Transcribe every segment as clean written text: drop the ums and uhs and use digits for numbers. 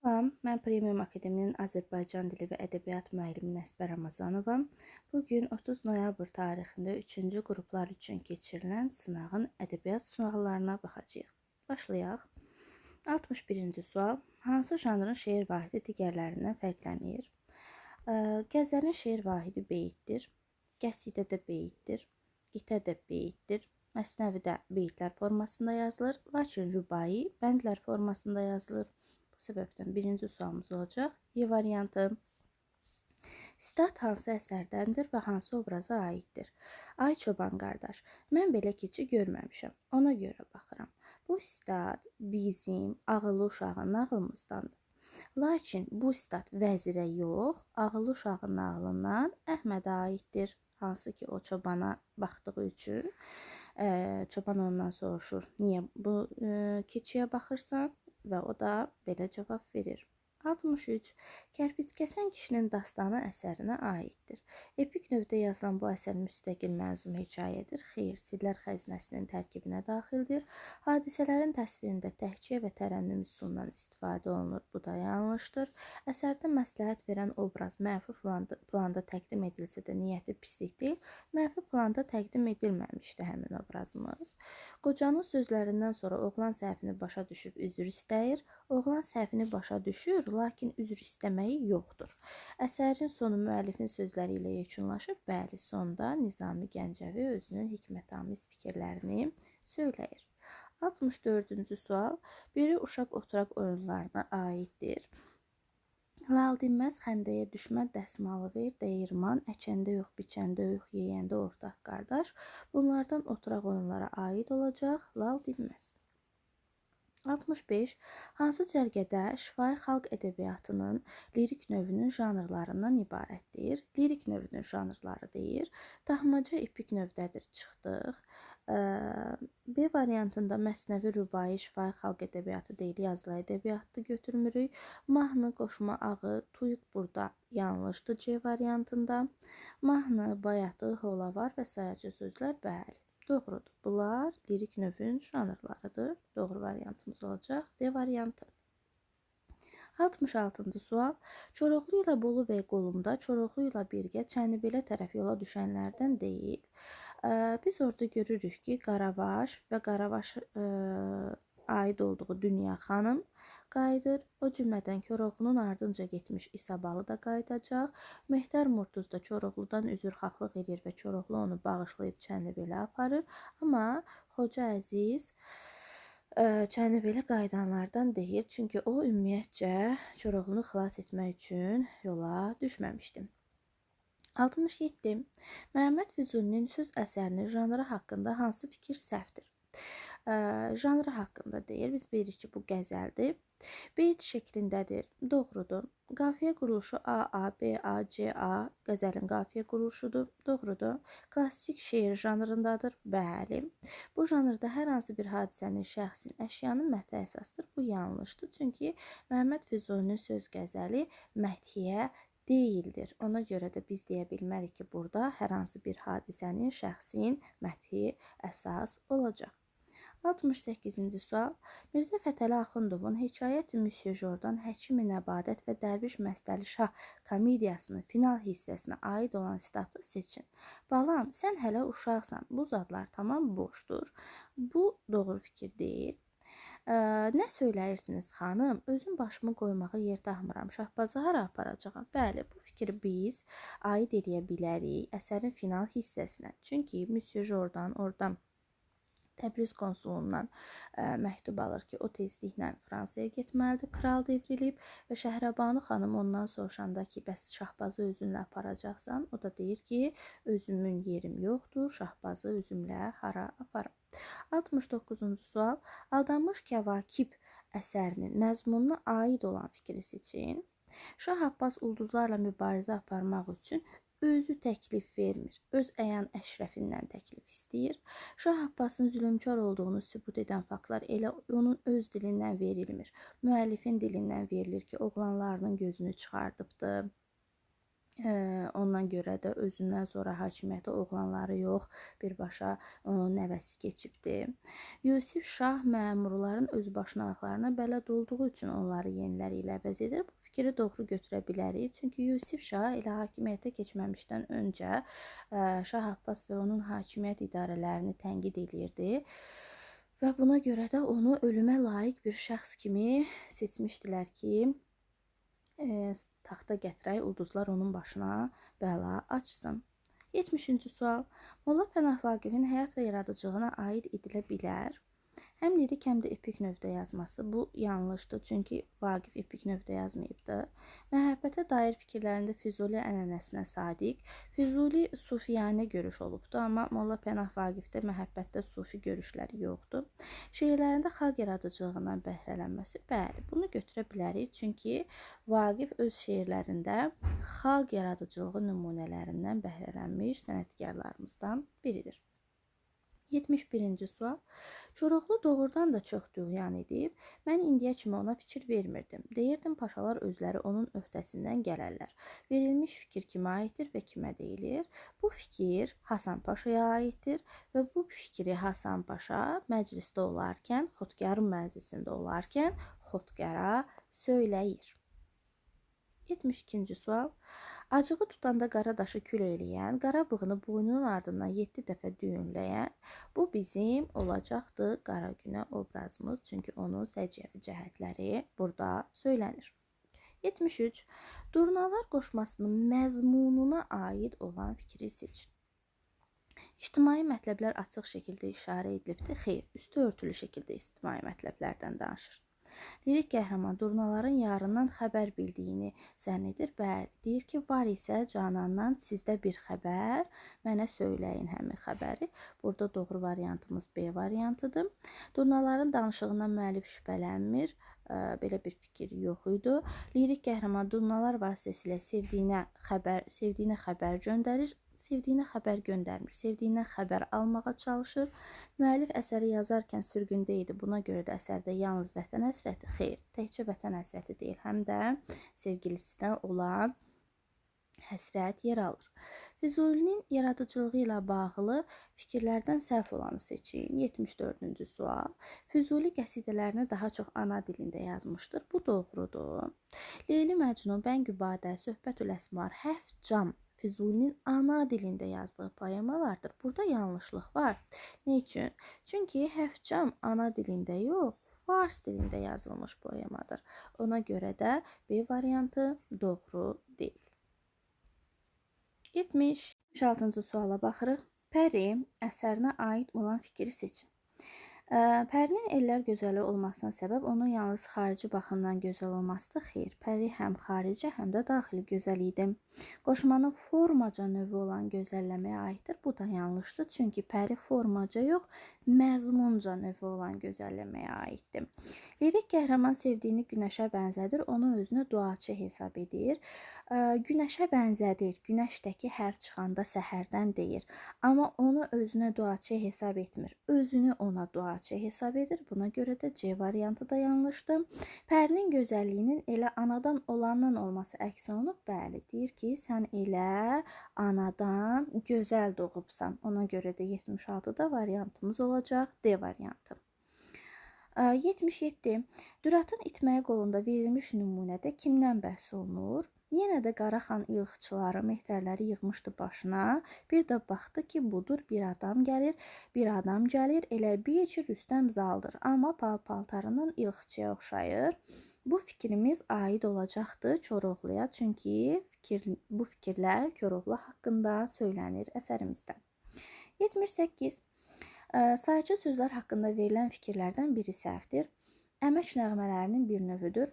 Salam, mən Premium Akademinin Azərbaycan dili və ədəbiyyat müəllimi Nəsibə Ramazanova. Bu gün 30 noyabr tarixində 3-cü qruplar üçün keçirilən sınağın ədəbiyyat suallarına baxacağıq. Başlayaq. 61-ci sual. Hansı janrın şeir vahidi digərlərindən fərqlənir? Qəzəlin şeir vahidi beyitdir, qəsidə də beyitdir, qitə də beyitdir, məsnəvidə beyitlər formasında yazılır, lakin rübai bəndlər formasında yazılır. Bu səbəbdən birinci sualımız olacaq. Y variantı. Sitat hansı əsərdəndir və hansı obraza aiddir? Ay çoban qardaş, mən belə keçi görməmişəm, ona görə baxıram. Bu sitat bizim ağıllı uşağın nağılımızdandır. Lakin bu sitat vəzirə yox, ağıllı uşağın nağılından Əhmədə aiddir. Hansı ki, o çobana baxdığı üçün çoban ondan soruşur, niyə bu keçiyə baxırsan? Və o da belə cavab verir. 63. Kərpic kəsən kişinin dastanı əsərinə aiddir. Epik növdə yazılan bu əsər müstəqil mənzum hekayədir. Xeyr, Sirlər xəzinəsinin tərkibinə daxildir. Hadisələrin təsvirində təhkiyə və tərənnüm üsulundan istifadə olunur. Bu da yanlışdır. Əsərdə məsləhət verən obraz mənfi planda təqdim edilsə də niyyəti pislik deyil, mənfi planda təqdim edilməmişdi həmin obrazımız. Qocanın sözlərindən sonra oğlan səhvini başa düşüb üzr istəyir. Oğlan səhvini başa düşür, lakin üzr istəməyi yoxdur. Əsərin sonu müəllifin sözləri ilə yekunlaşır. Bəli, sonda Nizami Gəncəvi özünün hikmətamiz fikirlərini söyləyir. 64-cü sual. Biri uşaq oturaq oyunlarına aiddir. Lal dinməz, xəndəyə düşmə, dəsmalı ver, dəyirman, əkəndə yox, biçəndə yox, yeyəndə ortaq qardaş. Bunlardan oturaq oyunlara aid olacaq. Lal dinməz. 65. Hansı cərgədə şifahi xalq ədəbiyyatının lirik növünün janrlarından ibarətdir? Lirik növünün janrları deyir. Taxmaca epik növdədir, çıxdıq. B variantında məsnəvi, rübai, şifahi xalq ədəbiyyatı deyil, yazılı ədəbiyyatdır, götürmürük. Mahnı, qoşma ağı, tuyuq burada yanlışdır C variantında. Mahnı, bayatı, holavar və sayacı sözlər, bəli. Doğrudur. Bunlar lirik növün janrlarıdır. Doğru variantımız olacaq D variantı. 66-cı sual. Koroğlu ilə Bolu bəy qolumda, Koroğlu ilə birgə Çənibelə tərəf yola düşənlərdən deyil. Biz orada görürük ki, Qaravaş və Qaravaş aid olduğu Dünya xanım qayıdır. O cümlədən Koroğlunun ardınca getmiş İsabalı da qayıdacaq. Mehtər Murtuz da Koroğludan üzrxahlıq edir və Koroğlu onu bağışlayıb Çənibelə aparır. Amma Xoca Əziz Çənibelə qayıdanlardan deyil. Çünki o ümumiyyətcə Koroğlunu xilas etmək üçün yola düşməmişdi. 67. Məhəmməd Füzulinin söz əsərinin janrı haqqında hansı fikir səhvdir? Janrı haqqında deyir. Biz bilirik ki, bu qəzəldir. Beyt şəklindədir. Doğrudur. Qafiyə quruluşu A, A, B, A, C, A qəzəlin qafiyə quruluşudur. Doğrudur. Klassik şeir janrındadır. Bəli. Bu janrda hər hansı bir hadisənin, şəxsin, əşyanın məthi əsasdır. Bu yanlışdır. Çünki Məhəmməd Füzulinin söz qəzəli məthiyə deyildir. Ona görə də biz deyə bilmərik ki, burada hər hansı bir hadisənin, şəxsin məthi əsas olacaq. 68-ci sual. Mirzə Fətəli Axundovun Hekayət-i Müsyo Jordan, Həkimi Nəbadət və Dərviş Məstəli Şah komediyasının final hissəsinə aid olan sitatı seçin. Balam, sən hələ uşaqsan, bu zadlar tamam boşdur. Bu doğru fikir deyil. Nə söyləyirsiniz xanım? Özüm başımı qoymağa yer tapmıram. Şahbazı hara aparacağam? Bəli, bu fikri biz aid eləyə bilərik əsərin final hissəsinə. Çünki Müsyo Jordan oradan Təbriz konsulundan məktub alır ki, o tezliklə Fransaya getməlidir. Kral devrilib və Şəhrəbanu xanım ondan soruşanda ki, bəs Şahbazı özünlə aparacaqsan? O da deyir ki, özümün yerim yoxdur, Şahbazı özümlə hara aparam? 69-cu sual. Aldanmış Kəvakib əsərinin məzmununa aid olan fikri seçin. Şah Abbas ulduzlarla mübarizə aparmaq üçün özü təklif vermir, öz əyan əşrəfindən təklif istəyir. Şah Abbasın zülmkar olduğunu sübut edən faktlar elə onun öz dilindən verilmir. Müəllifin dilindən verilir ki, oğlanlarının gözünü çıxardıbdı, Ondan görə də özündən sonra hakimiyyətə oğlanları yox, birbaşa onun nəvəsi keçibdi. Yusif Şah məmurların özbaşınalıqlarına bələd olduğu üçün onları yeniləri ilə əvəz edir. Bu fikri doğru götürə bilərik. Çünki Yusif Şah elə hakimiyyətə keçməmişdən öncə Şah Abbas və onun hakimiyyət idarələrini tənqid eləyirdi. Və buna görə də onu ölümə layiq bir şəxs kimi seçmişdilər ki, taxta gətirək, ulduzlar onun başına bəla açsın. 70-ci sual. Molla Pənah Vaqifin həyat və yaradıcılığına aid edilə bilər. Həm lirik, həm də epik növdə yazması. Bu yanlışdır, çünki Vaqif epik növdə yazmayıbdı. Məhəbbətə dair fikirlərində Füzuli ənənəsinə sadiq. Füzuli sufiyanə görüş olubdu, amma Molla Pənah Vaqifdə məhəbbətdə sufi görüşləri yoxdur. Şeirlərində xalq yaradıcılığından bəhrələnməsi, bəli, bunu götürə bilərik, çünki Vaqif öz şeirlərində xalq yaradıcılığı nümunələrindən bəhrələnmiş sənətkarlarımızdan biridir. 71-ci sual. Koroğlu doğrudan da çox tüğyan edib. Mən indiyə kimi ona fikir vermirdim. Deyirdim, paşalar özləri onun öhdəsindən gələrlər. Verilmiş fikir kimə aiddir və kimə deyilir? Bu fikir Hasan Paşaya aiddir və bu fikri Hasan Paşa məclisdə olarkən, Xotkarın məclisində olarkən Xotkara söyləyir. 72-ci sual. Acığı tutanda qara daşı kül eləyən, qara bığını boynunun ardından 7 dəfə düyünləyən, bu bizim olacaqdı Qara Günə obrazımız, çünki onun səciyyəvi cəhətləri burada söylənir. 73. Durnalar qoşmasının məzmununa aid olan fikri seçin. İctimai mətləblər açıq şəkildə işarə edilibdir. Xeyr, üstü örtülü şəkildə ictimai mətləblərdən danışır. Lirik qəhrəman durnaların yarından xəbər bildiyini zənn edir. Bəli, deyir ki, var isə canandan sizdə bir xəbər, mənə söyləyin həmin xəbəri. Burada doğru variantımız B variantıdır. Durnaların danışığından müəllif şübhələnmir. Belə bir fikir yox idi. Lirik qəhrəman durnalar vasitəsilə sevdiyinə xəbər göndərir. Sevdiyinə xəbər göndərmir, sevdiyinə xəbər almağa çalışır. Müəllif əsəri yazarkən sürgündə idi. Buna görə də əsərdə yalnız vətən həsrəti, xeyr, təkcə vətən həsrəti deyil, həm də sevgilisinə olan həsrət yer alır. Füzulinin yaradıcılığı ilə bağlı fikirlərdən səhv olanı seçin. 74-cü sual. Füzuli qəsidələrini daha çox ana dilində yazmışdır. Bu doğrudur. Leyli Məcnun, Bəngübadə, Söhbətül Əsmar, Həft Cam Füzulinin ana dilində yazdığı poemalardır. Burada yanlışlıq var. Nə üçün? Çünki Həft Cam ana dilində yox, fars dilində yazılmış poemadır. Ona görə də B variantı doğru deyil. 76-cı suala baxırıq. Pəri əsərinə aid olan fikri seçin. Pərinin ellər gözəli olmasına səbəb onun yalnız xarici baxımdan gözəl olmasıdır. Xeyr, Pəri həm xarici, həm də daxili gözəl idi. Qoşmanın formaca növü olan gözəlləməyə aiddir. Bu da yanlışdır. Çünki Pəri formaca yox, məzmunca növü olan gözəlləməyə aiddir. Lirik qəhrəman sevdiyini günəşə bənzədir. Onu özünü duaçı hesab edir. Günəşə bənzədir. Günəşdəki hər çıxanda səhərdən deyir. Amma onu özünə duaçı hesab etmir. Özünü ona duaçı hesab edir. Buna görə də C variantı da yanlışdır. Pərinin gözəlliyinin elə anadan olandan olması əks olunub. Bəli, deyir ki, sən elə anadan gözəl doğubsan. Ona görə də 76-da variantımız olacaq D variantı. 77. Düratın itməyi qolunda verilmiş nümunədə kimdən bəhs olunur? Yenə də Qaraxan ilxıçıları, mehtərləri yığmışdı başına. Bir də baxdı ki, budur, bir adam gəlir, bir adam gəlir. Elə bil ki, Rüstəm Zaldır, amma paltarından ilxıçıya oxşayır. Bu fikrimiz aid olacaqdır Koroğluya, çünki bu fikirlər Koroğlu haqqında söylənir əsərimizdə. 78. Sayıcı sözlər haqqında verilən fikirlərdən biri səhvdir. Əmək nəğmələrinin bir növüdür.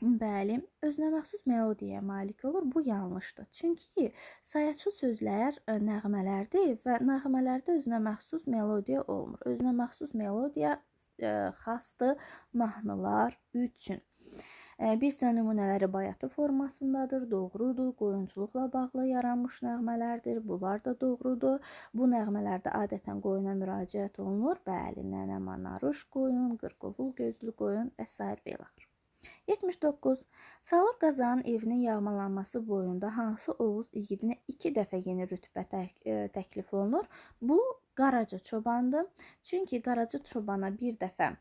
Bəli, özünə məxsus melodiyaya malik olur. Bu yanlışdır. Çünki sayaçlı sözlər nəğmələrdir və nəğmələrdə özünə məxsus melodiya olmur. Özünə məxsus melodiya xasdır mahnılar üçün. Bir sıra nümunələri bayatı formasındadır, doğrudur, qoyunçuluqla bağlı yaranmış nəğmələrdir, bunlar da doğrudur. Bu nəğmələrdə adətən qoyuna müraciət olunur. Bəli, nənəm anaruş qoyun, qırqovul gözlü qoyun və sair və ilaxır. 79. Salur Qazanın evinin yağmalanması boyunda hansı Oğuz igidinə 2 dəfə yeni rütbə təklif olunur? Bu Qaraca Çobandır. Çünki Qaraca Çobana bir dəfə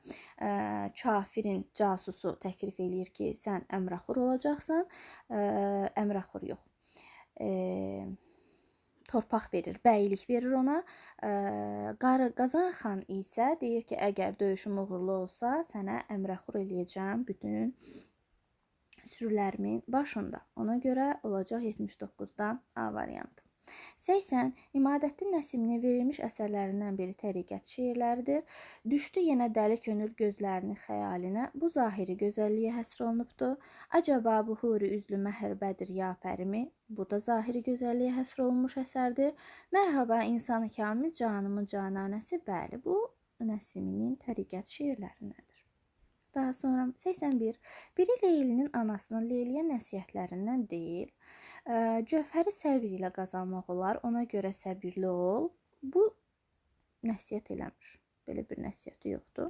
kafirin casusu təklif eləyir ki, sən əmraxur olacaqsan. Əmraxur yox. Torpaq verir, bəylik verir ona. Qazan xan isə deyir ki, əgər döyüşüm uğurlu olsa, sənə əmraxur eləyəcəm bütün sürülərimin başında. Ona görə olacaq 79-da A variantı. 80. İmadəddin Nəsiminin verilmiş əsərlərindən biri təriqət şeirləridir. Düşdü yenə dəli könül gözlərinin xəyalinə, bu zahiri gözəlliyə həsr olunubdur. Acaba bu huri üzlü məhərbədir ya pərimi? Bu da zahiri gözəlliyə həsr olunmuş əsərdir. Mərhaba insanı kamil canımın cananəsi, bəli, bu Nəsiminin təriqət şeirlərindəndir. Daha sonra 81. Biri Leylinin anasının Leyliyə nəsihətlərindən deyil. Cövhəri səbir ilə qazanmaq olar, ona görə səbirli ol. Bu nəsihət eləmir. Belə bir nəsihəti yoxdur.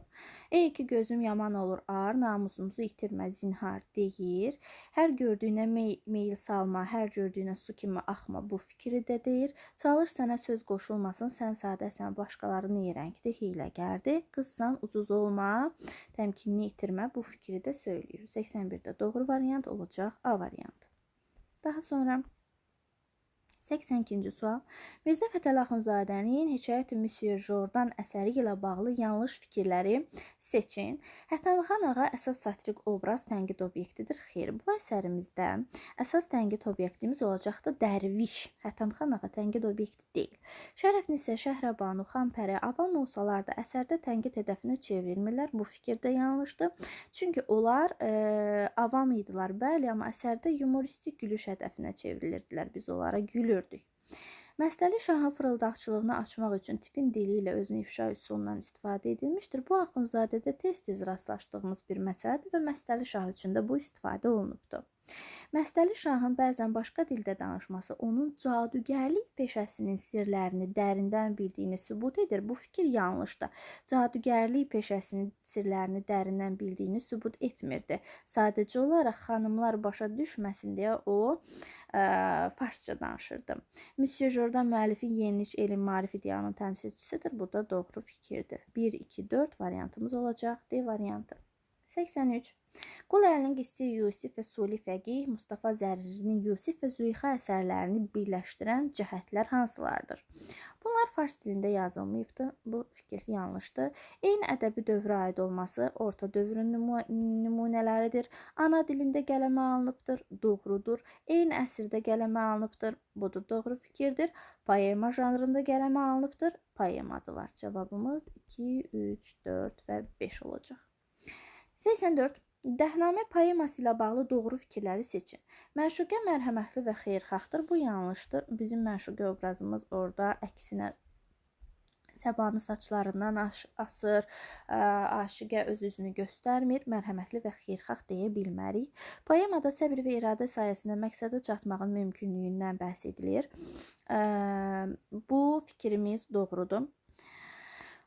Ey ki gözüm yaman olur ar, namusumuzu itirmə zinhar deyir. Hər gördüyünə meyil salma, hər gördüyünə su kimi axma, bu fikri də deyir. Çalış sənə söz qoşulmasın, sən sadəsən, başqaları neyərəngdir, hiyləgərdir. Qızsan ucuz olma, təmkinini itirmə, bu fikri də söyləyir. 81-də doğru variant olacaq A variantı. Daha sonra 82-ci sual. Mirzə Fətəli Axundzadənin Hekayət-i Müsyo Jordan əsəri ilə bağlı yanlış fikirləri seçin. Hətəmxan ağa əsas satirik obraz tənqid obyektidir. Xeyr, bu əsərimizdə əsas tənqid obyektimiz olacaqdır dərviş. Hətəmxan ağa tənqid obyekti deyil. Şərəfnisə, Şəhrəbanu, Xanpəri avam olsalar da əsərdə tənqid hədəfinə çevrilmirlər. Bu fikir də yanlışdır. Çünki onlar avam idilər, bəli, amma əsərdə yumoristik gülüş hədəfinə çevrilirdilər. Biz onlara gülürdük. Məstəli Şahın fırıldaqçılığını açmaq üçün tipin dili ilə özünü ifşa üsulundan istifadə edilmişdir. Bu Axundzadədə tez-tez rastlaşdığımız bir məsələdir və Məstəli Şah üçün də bu istifadə olunubdur. Məstəli Şahın bəzən başqa dildə danışması onun cadugərlik peşəsinin sirlərini dərindən bildiyini sübut edir. Bu fikir yanlışdır. Cadugərlik peşəsinin sirlərini dərindən bildiyini sübut etmirdi. Sadəcə olaraq xanımlar başa düşməsin deyə o farsça danışırdı. Müsyo Jordan müəllifin yenilik, elm, maarif idealının təmsilçisidir. Bu da doğru fikirdir. 1, 2, 4 variantımız olacaq. D variantı. 83. Qul Əlinin Qissə Yusif və Suli Fəqih, Mustafa Zəririnin Yusif və Züleyxa əsərlərini birləşdirən cəhətlər hansılardır? Bunlar fars dilində yazılmayıbdır. Bu fikir yanlışdır. Eyni ədəbi dövrə aid olması orta dövrün nümunələridir. Ana dilində qələmə alınıbdır. Doğrudur. Eyni əsrdə qələmə alınıbdır. Bu da doğru fikirdir. Poema janrında qələmə alınıbdır. Poemadılar. Cavabımız 2, 3, 4 və 5 olacaq. 84. Dəhnamə poeması ilə bağlı doğru fikirləri seçin. Məşuqə mərhəmətli və xeyirxahdır. Bu yanlışdır. Bizim məşuqə obrazımız orada əksinə Səbanı saçlarından asır, aşiqə öz üzünü göstərmir, mərhəmətli və xeyirxah deyə bilmərik. Poemada səbir və iradə sayəsində məqsədə çatmağın mümkünlüyündən bəhs edilir. Bu fikrimiz doğrudur.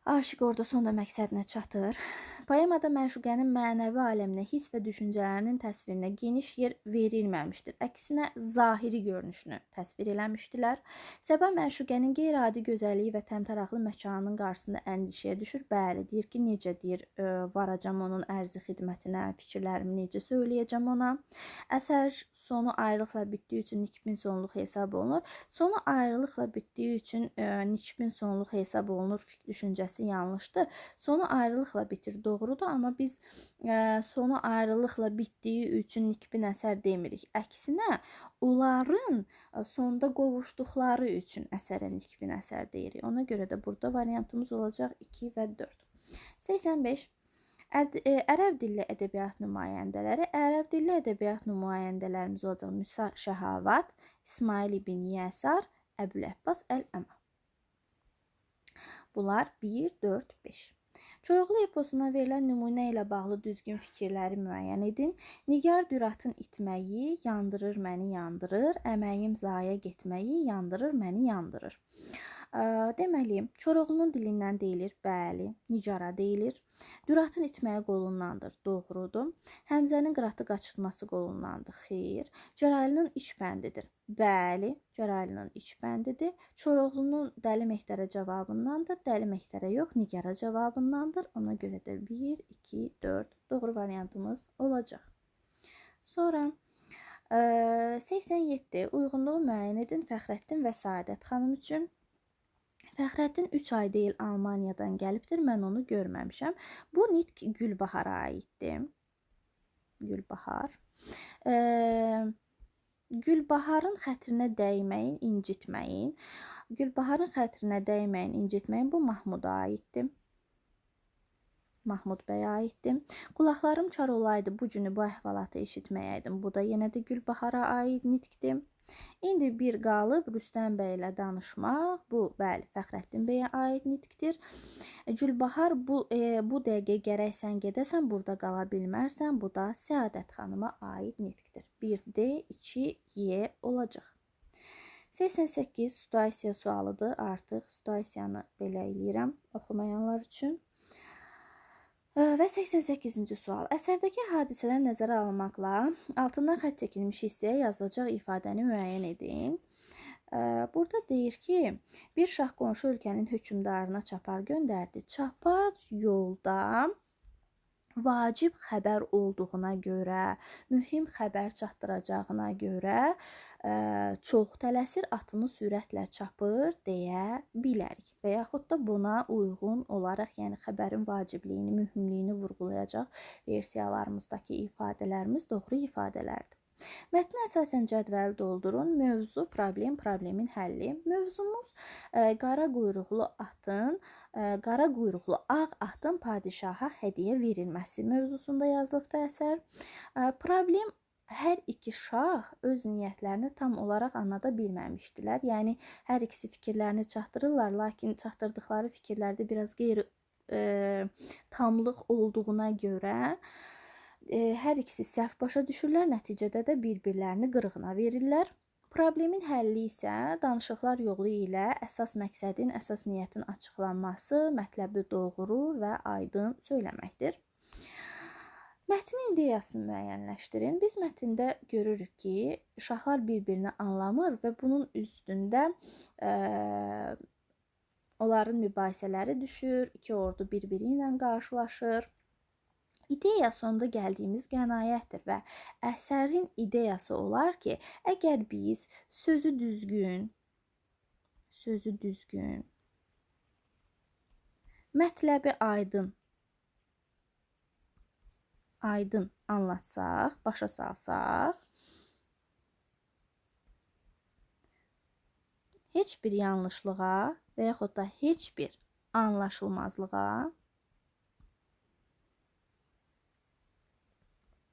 Aşiq orada sonda məqsədinə çatır. Poemada məşuqənin mənəvi aləminə, his və düşüncələrinin təsvirinə geniş yer verilməmişdir. Əksinə, zahiri görünüşünü təsvir eləmişdilər. Səba məşuqənin qeyri-adi gözəlliyi və təmtəraqlı məkanının qarşısında əndişəyə düşür. Bəli, deyir ki, necə deyir, varacam onun ərzi xidmətinə, fikirlərimi necə söyləyəcəm ona. Əsər sonu ayrılıqla bitdiyi üçün nikbin sonluq hesab olunur. Sonu ayrılıqla bitdiyi üçün nikbin sonluq hesab olunur düşüncəsi yanlışdır. Sonu ayrılıqla bitir, doğrudur, amma biz sonu ayrılıqla bitdiyi üçün nikbin əsər demirik. Əksinə, onların sonda qovuşduqları üçün əsərə nikbin əsər deyirik. Ona görə də burada variantımız olacaq 2 və 4. 85. Ərəb dilli ədəbiyyat nümayəndələri. Ərəb dilli ədəbiyyat nümayəndələrimiz olacaq Musa Şəhavat, İsmail ibn Yəsar, Əbül-Əbbas Əl-Əma. Bunlar 1, 4, 5. Koroğlu eposuna verilən nümunə ilə bağlı düzgün fikirləri müəyyən edin. Nigar Düratın itməyi yandırır məni, yandırır. Əməyim zayə getməyi yandırır məni, yandırır. Deməli, Koroğlunun dilindən deyilir, bəli, Nicara deyilir. Düratın itməyi qolundandır, doğrudur. Həmzənin qıratı qaçırtması qolundandır, xeyr. Cərailinin iç bəndidir, bəli, Cərailinin iç bəndidir. Koroğlunun Dəli Mehtərə cavabındandır, Dəli Mehtərə yox, Nigara cavabındandır. Ona görə də 1, 2, 4 doğru variantımız olacaq. Sonra 87. Uyğunluğu müəyyən edin Fəxrəddin və Səadət xanım üçün. Fəxrəddin 3 ay deyil Almaniyadan gəlibdir, mən onu görməmişəm. Bu nitq Gülbahara aiddir. Gülbahar. Gülbaharın xətrinə dəyməyin, incitməyin. Gülbaharın xətrinə dəyməyin, incitməyin. Bu Mahmuda aiddir. Mahmud bəyə aiddir. Qulaqlarım çar olaydı, bu günü bu əhvalatı eşitməyəydim. Bu da yenə də Gülbahara aid nitqdir. İndi bir qalıb Rüstəm bəy ilə danışmaq. Bu, bəli, Fəxrəddin bəyə aid nitqdir. Gülbahar bu dəqiqə gərək sən gedəsən, burada qala bilmərsən. Bu da Səadət xanıma aid nitqdir. 1D, 2Y olacaq. 88 situasiya sualıdır. Artıq situasiyanı belə eləyirəm oxumayanlar üçün. Və 88-ci sual. Əsərdəki hadisələr nəzərə alınmaqla altından xətt çəkilmiş hissəyə yazılacaq ifadəni müəyyən edin. Burada deyir ki, bir şah qonşu ölkənin hökmdarına çapar göndərdi. Çapar yolda vacib xəbər olduğuna görə, mühim xəbər çatdıracağına görə çox tələsir, atını sürətlə çapır deyə bilərik. Və yaxud da buna uyğun olaraq, yəni xəbərin vacibliyini, mühümliyini vurğulayacaq versiyalarımızdakı ifadələrimiz doğru ifadələrdir. Mətnə əsasən cədvəli doldurun. Mövzu, problem, problemin həlli. Mövzumuz qara quyruqlu atın, qara quyruqlu ağ atın padişaha hədiyyə verilməsi mövzusunda yazılıbdır əsər. Problem hər iki şah öz niyyətlərini tam olaraq anlada bilməmişdilər. Yəni hər ikisi fikirlərini çatdırırlar, lakin çatdırdıqları fikirlərdə biraz qeyri tamlıq olduğuna görə hər ikisi səhv başa düşürlər, nəticədə də bir-birlərini qırığına verirlər. Problemin həlli isə danışıqlar yolu ilə əsas məqsədin, əsas niyyətin açıqlanması, mətləbi doğru və aydın söyləməkdir. Mətnin ideyasını müəyyənləşdirin. Biz mətndə görürük ki, şahlar bir-birini anlamır və bunun üstündə onların mübahisələri düşür, iki ordu bir-biri ilə qarşılaşır. İdeya sonda gəldiyimiz qənaətdir və əsərin ideyası olar ki, əgər biz sözü düzgün, mətləbi aydın anlatsaq, başa salsaq, heç bir yanlışlığa və yaxud da heç bir anlaşılmazlığa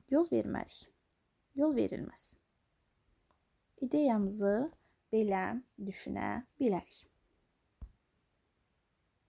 yol vermərik. Yol verilməz. İdeyamızı belə düşünə bilərik.